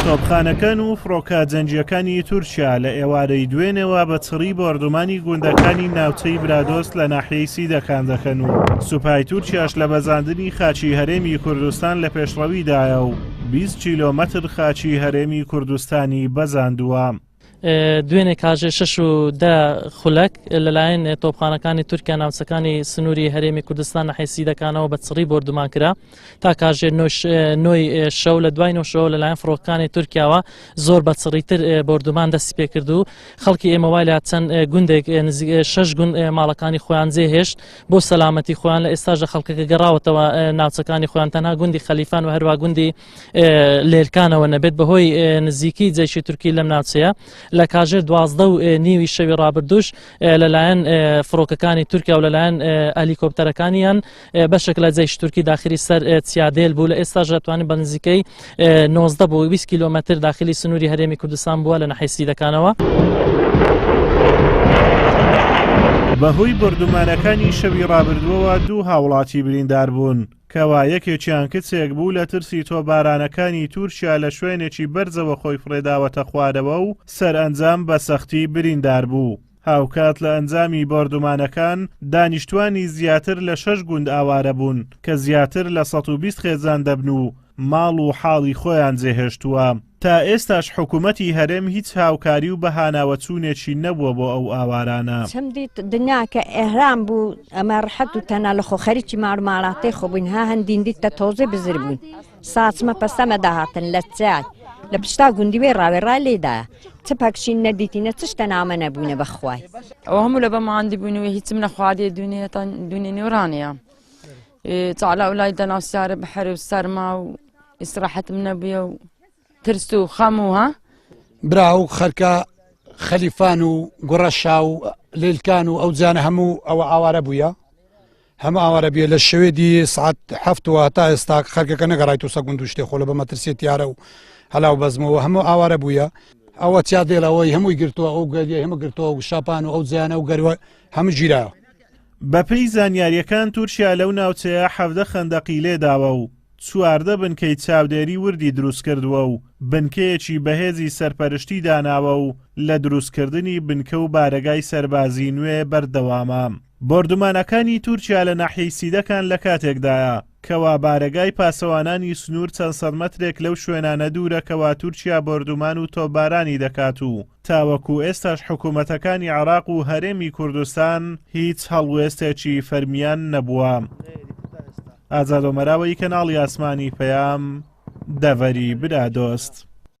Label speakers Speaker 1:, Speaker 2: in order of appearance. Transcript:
Speaker 1: تۆپخانەکان و فڕۆکە جەنگییەکانی تورکیا لە ئێوارەی دوێنێوە بە چڕی بۆردومانی گوندەکانی ناوچەی برادۆست لە ناحیەی سیدەکان دەکەن و سوپای تورکیاش لە بەزاندنی خاکی هەرێمی کوردستان لە پێشڕەویدایە و 20 کیلۆمەتر خاکی هەرێمی کوردستانی بەزاندووە.
Speaker 2: دوێنێ کاژێر شەش و دە خولەک لەلایەن تۆپخانەکانی تورکیا ناوچەکانی سنووری هەرێمی کوردستان ناحیەی سیدەکانەوە بە چڕی بۆردومان کرا تا کاژێر نۆی شەو لە دوای نۆشەوە لەلایەن فڕۆکانی تورکیاوە زۆر بە چڕیتر بۆردومان دەستی پێکرد و خەڵکی ئێمە وای لە چەند گوندێک نزیک شەش گوند ماڵەکانی خۆیان جێهێشت بۆ سەلامەتی خۆیان لە ئێستاش خەڵکەکە گەڕاوەتەوە ناوچەکانی خۆیان تەنها گوندی خەلیفان و هەروە گوندی لێلکانەوە نەبێت بەهۆی نزیکی جەیشی تورکی لەم ناوچەیە لە کاژێر دوازدە و نیوی شەوی ڕابردوش لەلایەن فڕۆکەکانی تورکیا و لەلایەن ئەلیکۆپتەرەکانیان بەشێک لە جەیش تورکی داخلی سەر چیادێل بوو لە ئێستاش دەتوانین بە نزیکەی 19 بۆ 20 کیلۆمەتر داخلی سنووری هەرێمی کوردستان بووە لە ناحیەی سیدەکانەوە.
Speaker 1: بەهۆی بۆردومانەکانی شەوی ڕابردووەوە دوو هاوڵاتی بریندار بوون. کەوا یەکێکیان کچێک بوو لە ترسی تۆپبارانەکانی تورکیا لە شوێنێکی بەرزەوە خۆی فڕێداوەتە خوارەوە و سەرئەنجام بە سەختی بریندار بوو. هاوکات لە ئەنجامی بۆردومانەکان دانیشتوانی زیاتر لە شەش گوند ئاوارە بوون کە زیاتر لە 120 خێزان دەبن و ماڵ و حاڵی خۆیان جێهێشتووە. تا ئێستاش حکومەتی هەرێم هیچ هاوکاری و بەهاناوەچوونێکی نەبووە بۆ ئەو ئاوارانە.
Speaker 3: چم دیت دنیا کە ئێهرام بوو ئەمە ڕەحەت و تەنا لە خۆ خەریکی ماڵ و ماڵاتەی خۆ بووین ها هەندین دیت تە تۆزێ بزر بووین ساچمە پەسەمە داهاتن لە چای لە پشتا گوندی وێ ڕاوێ ڕای لێدایە چ پەکشین نەدیتینە چ شتە نامە نەبووینە بەخوای.
Speaker 4: ئەوە هەموو لە بە ماندی بووین و هیچم نەخواردیە دوێنێ هەتا دوێنێ نێوڕانەیە چالا ئەولای دەناو سیارە بەحر و سەرما و ئیسراحەتم نەبووە و ترس و خەم و ها
Speaker 5: برا و خەرکە خەلیفان و گوڕەشا و لیلکان و ئەو جانە هەموو ئەوە ئاوارە بووە هەموو ئاوارە بیە لە شەوێدی سعات هەفتوە تا ئێستا خەرکەکە نەگەڕایت و سەگوند و شتێ خۆ لە بە مەترسیە تیارە و هەلاو بەزمەوە هەموو ئاوارە بووە ئەوە چیا دێڵەوەی هەمووی گرتووە ئەو گەریە هەموو گرتووە و شاپان و ئەو جیانە و گەروە هەموو گیراوە.
Speaker 1: بەپێی زانیارییەکان تورکیا لەو ناوچەیە 17 خەندەقی لێداوە و 14 بنکەی چاودێری وردی دروستکردووە و بنکەیەکی بەهێزی سەرپەرشتی داناوە و لە دروستکردنی بنکە و بارەگای سەربازی نوێ بەردەوامە. بۆردومانەکانی تورکیا لە ناحیەی سیدەکان لە کاتێکدایە کەوا بارەگای پاسەوانانی سنوور چەند سەد مەترێک لەو شوێنانە دوورە کەوا تورکیا بۆردومان و تۆپبارانی دەکات و تاوەکو ئێستاش حکومەتەکانی عێراق و هەرێمی کوردستان هیچ هەڵوێستێکی فەرمیان نەبووە. ئازاد ئۆمەراوەی کەناڵی ئاسمانی پەیام، دەڤەری برادۆست.